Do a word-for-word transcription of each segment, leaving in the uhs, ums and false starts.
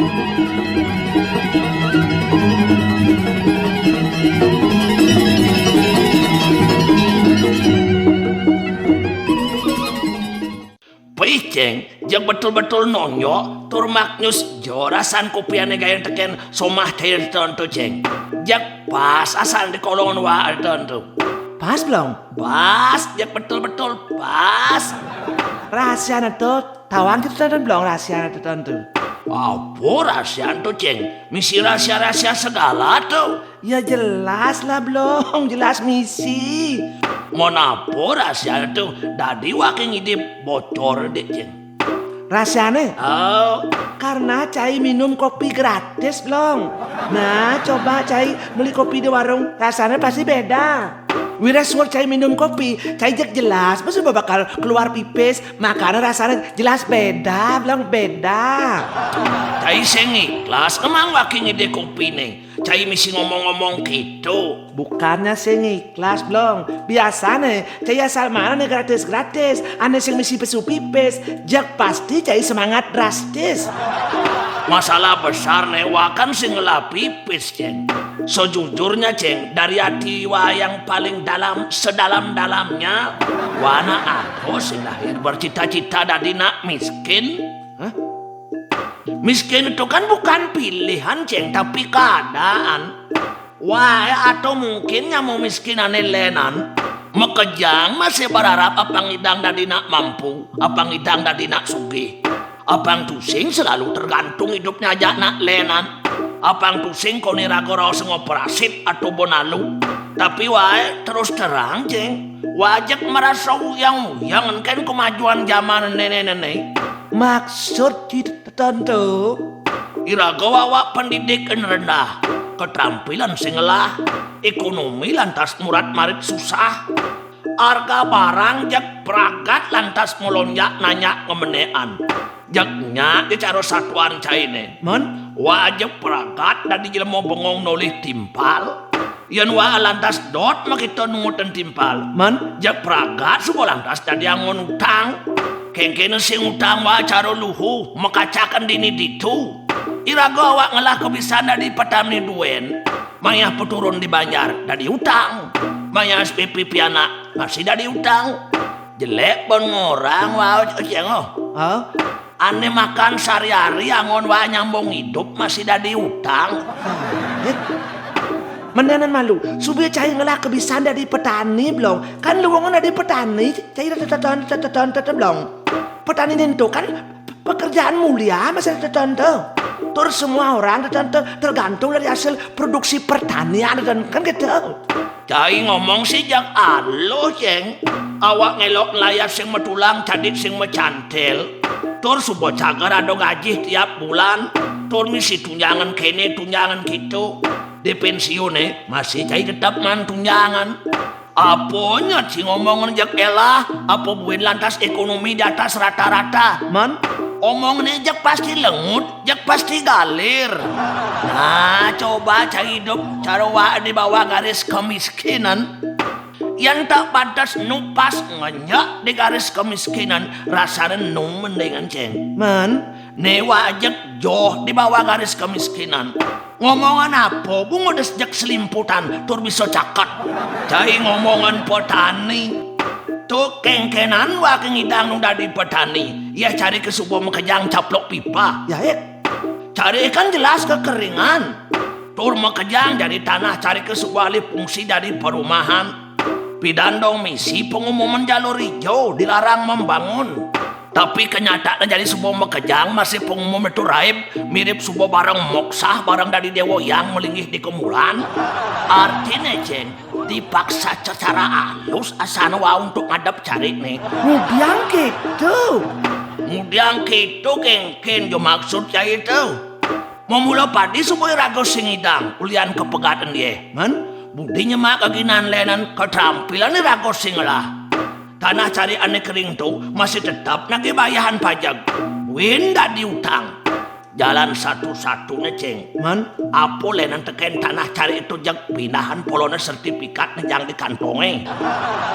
Pih, Céng, jeg betul-betul nonjok tur maknyus jo rasan kopi ané gayeng tekén somah cai tetantu, Céng. Jeg pas asan dikolongan wa tetantu. Pas, Blong? Pas, jeg betul-betul pas. Rahasiané to, tawang kita tetantu, Blong, rahasiané tetantu. Apa rahasiané to, Céng? Misi rahasia-rahasia segala to. Ya jelas lah, Blong, jelas misi. Mun apa rahasiané to, dadi wa ké ngidih bocor dik, Céng. Rahasiané? Oh. Karena cai minum kopi gratis, Blong. Nah, coba cai beli kopi di warung, rasanya pasti beda. Wiréh suud cai minum kopi, cai jeg jelas, masa bakal keluar pipis, makanya rasanya jelas beda, Blong, beda. Cai sing ikhlas, emang wa ké ngidih kopiné. Cai misi ngomong-ngomong kéto. Bukannya sing ikhlas, Blong. Biasané, cai asal mana né gratis-gratis. Ané sing misi pesu pipis, jeg pasti cai semangat drastis. Masalah besar né, wa kan sing ngelah pipis, Céng. Sejujurnya, Céng, dari hati wa yang paling dalam, sedalam-dalamnya, wa na ada sing lahir bercita-cita dadi nak miskin. Hah? Miskin itu kan bukan pilihan, Céng, tapi keadaan. Wah, atau mungkin nyama miskin ané lénan. Makejang masih berharap apang ngidang dadi nak mampu, apang ngidang dadi nak sugih. Apang tusing selalu tergantung hidupnya ajak nak lénan. Apang tusing koné raga raos ngoperasi atau bonalu. Tapi waé terus terang, Céng. Wa jeg merasa uyang-uyang kén kemajuan zaman néné-néné. Maksud tetantu? Iraga wa pendidikan rendah, keterampilan sing ngelah, ekonomi lantas murat marit susah. Arga barang jeg pragat lantas melonjak nanyak ngemenéan. Jeg nyak di cara satuan cainé. Mén? Wa jeg pragat dadi jelema bengong nolih timpal. Yén wa lantas dot makita nungutin timpal. Mén? Jeg pragat suba lantas dadi anggon utang. Kéngkéné sing utang wa cara luhu, makacakan dini ditu. Iraga awak ngelah kebisan dadi petani duén. Mayah peturun di banjar dadi utang. Mayah S P P pianak masih dadi utang. Jelék ban ngorang wa, Céng, oh. Hah? Ané makan sehari-hari anggon wa nyambung hidup masih dadi utang. Mendingan malu, suba cai ngelah kebisan dadi petani, Blong. Kan luungan dadi petani, cai tetantu, tetantu, Blong. Petani nénto kan pekerjaan mulia masih tetantu. Tur semua orang tetantu tergantung dari hasil produksi pertanian, kan gitu. Cai ngomong sih jeg aluh, Céng. Awak ngélok nglayat sing metulang, cadit sing mecantil. Tur suba cagar ada gajih tiap bulan. Tur misi tunjangan kéné, tunjangan kéto. Di pensiuné masih cai tetep maan tunjangan. Apa nyet sing omongan jeg élah, apa buin lantas ekonomi di atas rata-rata? Mén? Omongné jeg pasti lengut, jeg pasti galir. Nah, coba cai hidup cara wa di bawah garis kemiskinan. Yén tak pantes nu pas ngenjek di garis kemiskinan, rasane nu mendingan, Céng. Mén? Né wa jeg joh di bawah garis kemiskinan. Ngomongan apa, bungut dés jeg selimputan, tur bisa caket. Cai ngomongan petani. Tu kéngkénan wa ké ngidang nu dadi petani. Yéh cari ké suba makejang caplok pipa. Yéh, yéh. Cari kan jelas kekeringan. Tur makejang jadi tanah cari ké suba alih fungsi dadi perumahan. Pidan dong misi pengumuman jalur ijo dilarang membangun. Tapi kenyataannya jadi suba makejang masih pengumuman itu raib, mirip suba barang moksah, barang dadi déwa hyang malinggih di kemulan. Artiné, Céng, dipaksa secara alus asana wa untuk ngadep cari né. Ngudiang kéto. Ngudiang kéto kéngkén jo maksud cai to. Mamula padi suba iraga sing ngidang, ulian kapegat endih. Mén? Budi nyemak geginan lénan, katrampilan iraga sing ngelah. Tanah cari ané kering to masih tetep nagih bayahan pajeg. Buin dadi utang. Jalan satu-satuné, Céng. Mén? Apa lénan tekén tanah cari to jeg pindahan polona sertifikat nejang di kantongé.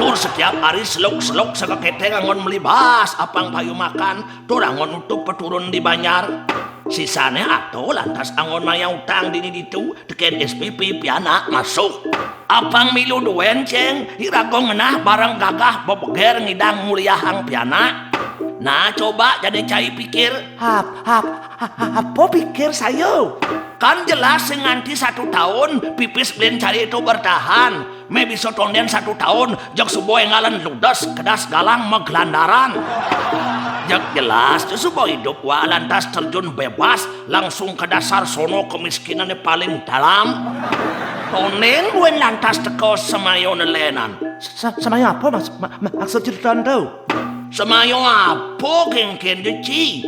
Tur setiap hari seluk-seluk sakekété anggon meli baas apang payu makan. Tur anggon nutup peturun di banjar. Sisané ato lantas anggon mayah utang dini ditu, tekén S P P pianak masuk. Apang milu duén, Céng, iraga ngenah bareng gagah bebeger ngidang nguliahang pianak. Nah, coba jani cai pikir. Hap, hap, ha- ha- apa pikir saya? Kan jelas sing nganti satu taun, pipis beliné cai itu bertahan. Mé bisa tondén satu taun, jeg suba énggalan ludes, kedas galang maglandaran. Jeg jelas to suba idup wa lantas terjun bebas, langsung ka dasar sono kemiskinané paling dalam. Tondén buin lantas teka semaya lenan. Sa- semaya apa mas, ma- ma- maksud cerita to? Semaya apa kénkén, Ci?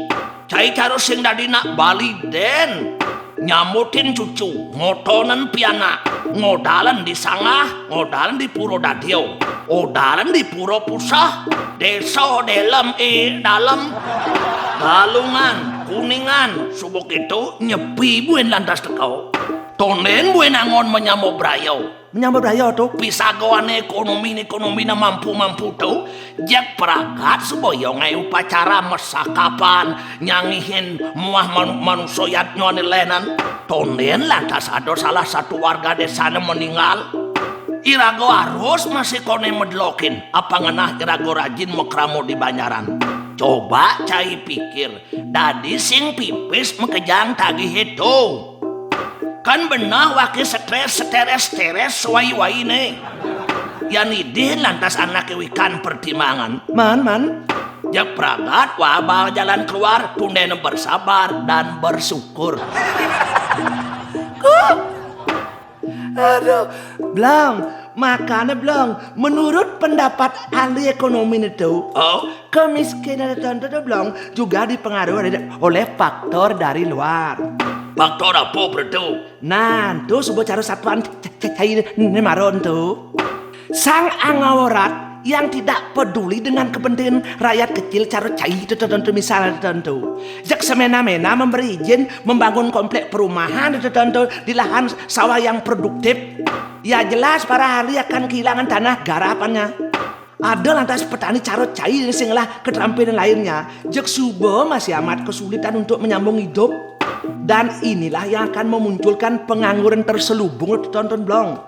Cai cara sing dadi nak bali dén. Nyambutin cucu, ngotonen pianak, ngodalen di Sangah, ngodalen di Pura Dadia, ngodalen di Pura Puseh, Désa Délem, eh, Dalem, Galungan, Kuningan, suba kéto nyepi buin lantas teka. Tondén buin anggon manyama braya. Menyambut raya to, pisagané ékonomi, ékonomi mampu-mampu to, jeg pragat suba ya ngaé upacara masakapan, nyangihin muah manu- manusa yadnyané lenan. Tondén lantas ada salah satu warga désané meninggal. Iraga harus masih koné medlokin, apa ngenah iraga rajin makrama di banjaran. Coba cai pikir, dadi sing pipis makejang tagihé to. Kan beneh waké stres, stres, stres, sewai-wainé. Yan idih lantas anaké wikan pertimbangan. Man, man. Jeg pragat wa ba jalan keluar, tundén bersabar dan bersyukur. Aduh, Blong, makanya Blong, menurut pendapat ahli ekonomi itu, oh, kemiskinan itu Blong juga dipengaruhi oleh, oleh faktor dari luar. Faktor apa, Bro? Nah, tuh suba cara satuan c- c- cai ini maron tuh. Sang angawa rat yang tidak peduli dengan kepentingan rakyat kecil cara cai itu tertentu, misalnya tertentu. Jak semena-mena memberi izin membangun komplek perumahan itu tertentu di lahan sawah yang produktif. Ya jelas para ahli akan kehilangan tanah garapannya. Ada lantas petani cara cai sing ngelah keterampilan lainnya. Jek suba masih amat kesulitan untuk menyambung hidup. Dan inilah yang akan memunculkan pengangguran terselubung, tonton Blong.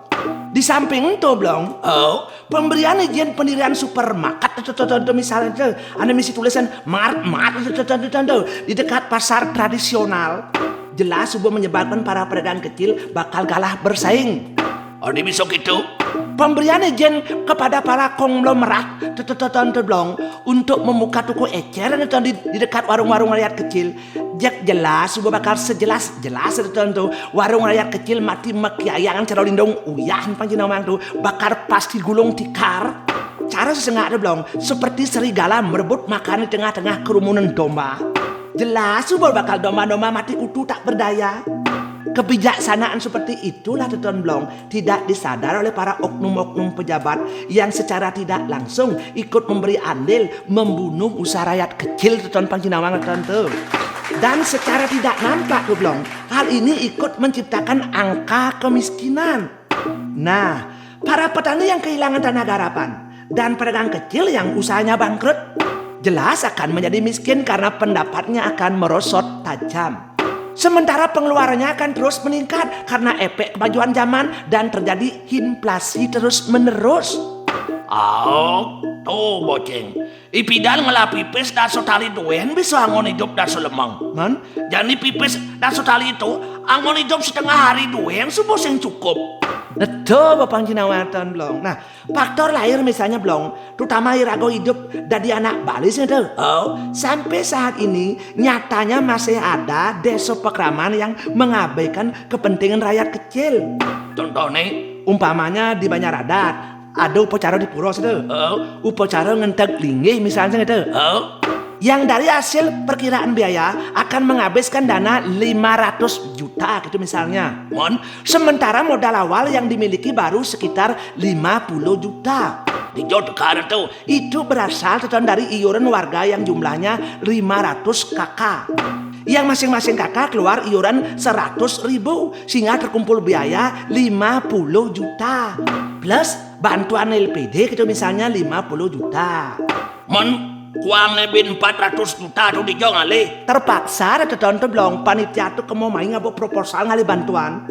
Di samping itu, Blong, oh, pemberian izin pendirian supermarket itu, tonton misalnya itu, ada misi tulisan mart mart itu, tonton di dekat pasar tradisional, jelas suba menyebabkan para pedagang kecil bakal kalah bersaing. Oh, di bisa gitu. Pemberian izin kepada para konglomerat, tonton Blong, untuk membuka toko eceran itu di, di dekat warung-warung rakyat kecil. Jek jelas suba bakal sejelas-jelas itu, tonton. Warung rakyat kecil mati makiayangan cara lindung uyah, pan cina mang tuh bakal pasti gulung tikar. Cara sesengak ada Blong, seperti serigala merebut makan di tengah-tengah kerumunan domba. Jelas suba bakal domba-domba mati kutu tak berdaya. Kebijaksanaan seperti itulah, tonton Blong, tidak disadar oleh para oknum-oknum pejabat yang secara tidak langsung ikut memberi andil membunuh usaha rakyat kecil, tonton, pan cina mang tuh. Dan secara tidak nampak tuh Blong, hal ini ikut menciptakan angka kemiskinan. Nah, para petani yang kehilangan tanah garapan dan pedagang kecil yang usahanya bangkrut jelas akan menjadi miskin karena pendapatnya akan merosot tajam. Sementara pengeluarannya akan terus meningkat karena efek kemajuan zaman dan terjadi inflasi terus-menerus. Oh, tuh, Boceng. Ipidan ngelah pipis dasa tali duén bisa anggon idup dasa lemeng. Man? Jani pipis dasa tali itu anggon idup setengah hari duén suba sing cukup. Betul, Bapak Cina Watan, Blong. Nah, faktor lahir misalnya, Blong, terutama iraga hidup dadi anak bali sih tuh. Oh, sampai saat ini nyatanya masih ada desa pakraman yang mengabaikan kepentingan rakyat kecil. Contohnya? Umpamanya di Banjar Adat, ada upacara di pura situ. Oh. Upacara ngenteg linggih misalnya gitu. Oh. Yang dari hasil perkiraan biaya akan menghabiskan dana lima ratus juta gitu misalnya. Mon, sementara modal awal yang dimiliki baru sekitar lima puluh juta. Dijot karena tuh, itu berasal, tonton, dari iuran warga yang jumlahnya lima ratus K K. Yang masing-masing K K keluar iuran seratus ribu, sehingga terkumpul biaya lima puluh juta. Plus bantuan L P D gitu misalnya lima puluh juta. Mon, Kuang ne bin empat ratus juta tu dija ngalih. Terpaksa da teton tu, Blong, panitia tu kema mai ngaba proposal ngalih bantuan.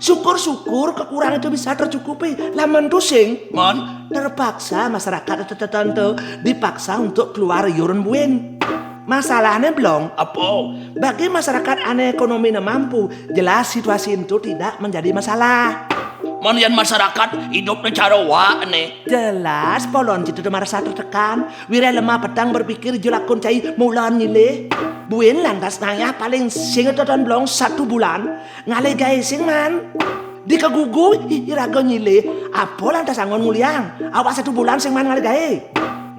Syukur-syukur kekurangan itu bisa tercukupi. Lamun tu sing, Mon, terpaksa masyarakat teton tu dipaksa untuk keluar iuran buin. Masalahnya, Blong, apa? Bagi masyarakat ane ekonomi ne mampu, jelas situasi itu tidak menjadi masalah. Mon, yan masyarakat hidupnya cara wa ne. Jelas polon kita tu merasa tertekan. Wirai lemah petang berpikir, julakun cai mulan nyilih. Buin lantas ngayah paling sing teton, Blong, satu bulan ngalih gae sing man. Dikegugu i-, iraga nyilih, apa lantas anggon nguliang? Awak satu bulan sing man ngalih gae.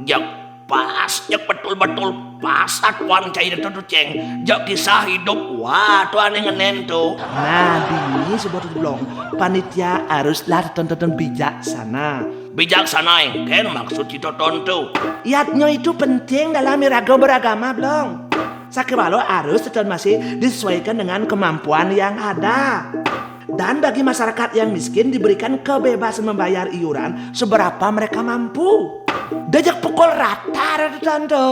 Jak pas, jak betul-betul pas atuan cai tu, Ceng. Jak kisah hidup wa tu ane ngenen tu. Nah, dini sebut, Blong, panitia haruslah teton-teton bijaksana. Bijaksana engken maksud kita teton tu. Yadnya itu penting dalam iraga beragama, Blong. Sakewala harus teton masih disesuaikan dengan kemampuan yang ada. Dan bagi masyarakat yang miskin diberikan kebebasan membayar iuran seberapa mereka mampu. Da jak pukul rata teton tu.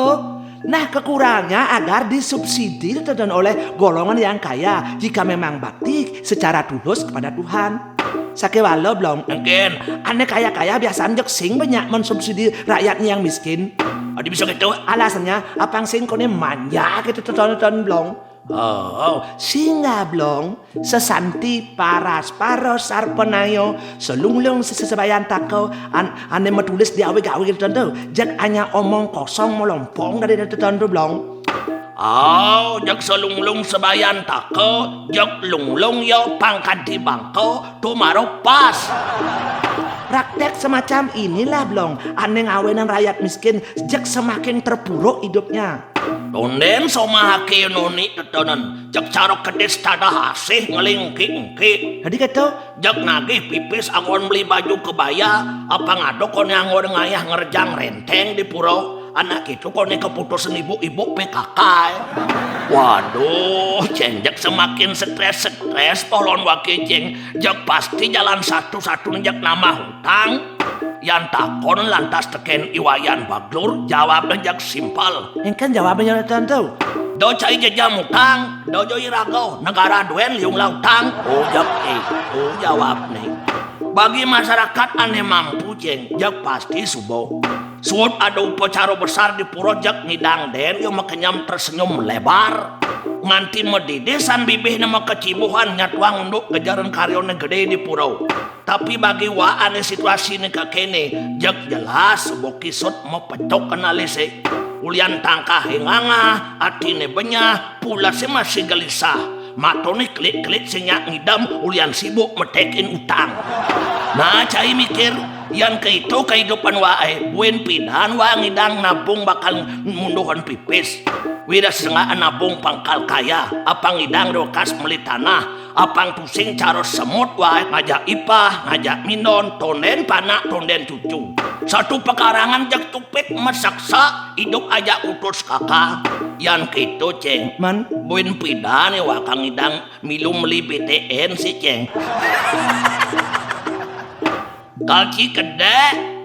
Nah, kekurangannya agar disubsidi teton oleh golongan yang kaya jika memang bakti secara tulus kepada Tuhan. Sakewala, Blong, engken, ane kaya-kaya biasan jak sing banyak mensubsidi rakyatnya yang miskin. Adi bisa gitu? Alasannya, apang sing kone manja gitu teton-teton, Blong. Oh, singgah, Blong, sesanti paras paros sarpanaya, selunglung sesebayantaka, an-, ane metulis di awe gawe gitu teton tu. Jak anya omong kosong melompong dari teton tu, Blong. Au, jak selunglung sebayantaka, jak lunglung ya pangkanti bangka, tu mara pas. Praktek semacam inilah, Blong, ane ngawenan rakyat miskin jak semakin terpuruk hidupnya. Tonden somahake noni tetonen, jak cara kedis tadah asih ngelingki-engki. Jadi kata, jak nagih pipis anggon beli baju kebaya, apa ngado kone anggon ngayah ngerjang renteng di pura. Anak itu kone keputusan ibu-ibu P K K. Waduh, Ceng, jak semakin stres-stres polon wake, Ceng. Jak pasti jalan satu-satunya jak nambah utang. Yan takon lantas teken I Wayan Baglur, jawabnya jak simpel. Engken jawabnya teton tu. Do cai jejam utang, do jo iraga, negara duen liung lautang. Oh, jak eh, oh, jawabne. Bagi masyarakat ane mampu, Ceng, jak pasti suba. Suud ada upacara besar di pura, jak ngidang den, yo makenyam tersenyum lebar. Nganti madidih san bibihne makecibuhan nyatuang unduk gejaran karyane gede di pura. Tapi bagi wa ane situasine kakene, jak jelas suba kisut mapecuk kena lise. Ulian tangkahe ngangah, atine benyah, pulase masih gelisah. Matone kelik-kelik sing nyak ngidam ulian sibuk metekin utang. Nah, cai mikir, yan kaitu kehidupan wae, buin pidan wa ngidang nabung bakal munduhan pipis. Wira sengak nabung pangkal kaya, apa ngidang dokas meli tanah, apang pusing cara semut wae ngajak ipah, ngajak minon, tonden panak, tonden cucu. Satu pekarangan jak tupit mesaksa, idup ajak utus kaka. Yan kaitu, Ceng. Man? Buin pidan ya wa kang ngidang milu meli B T N sih, Ceng. Kalci kedek,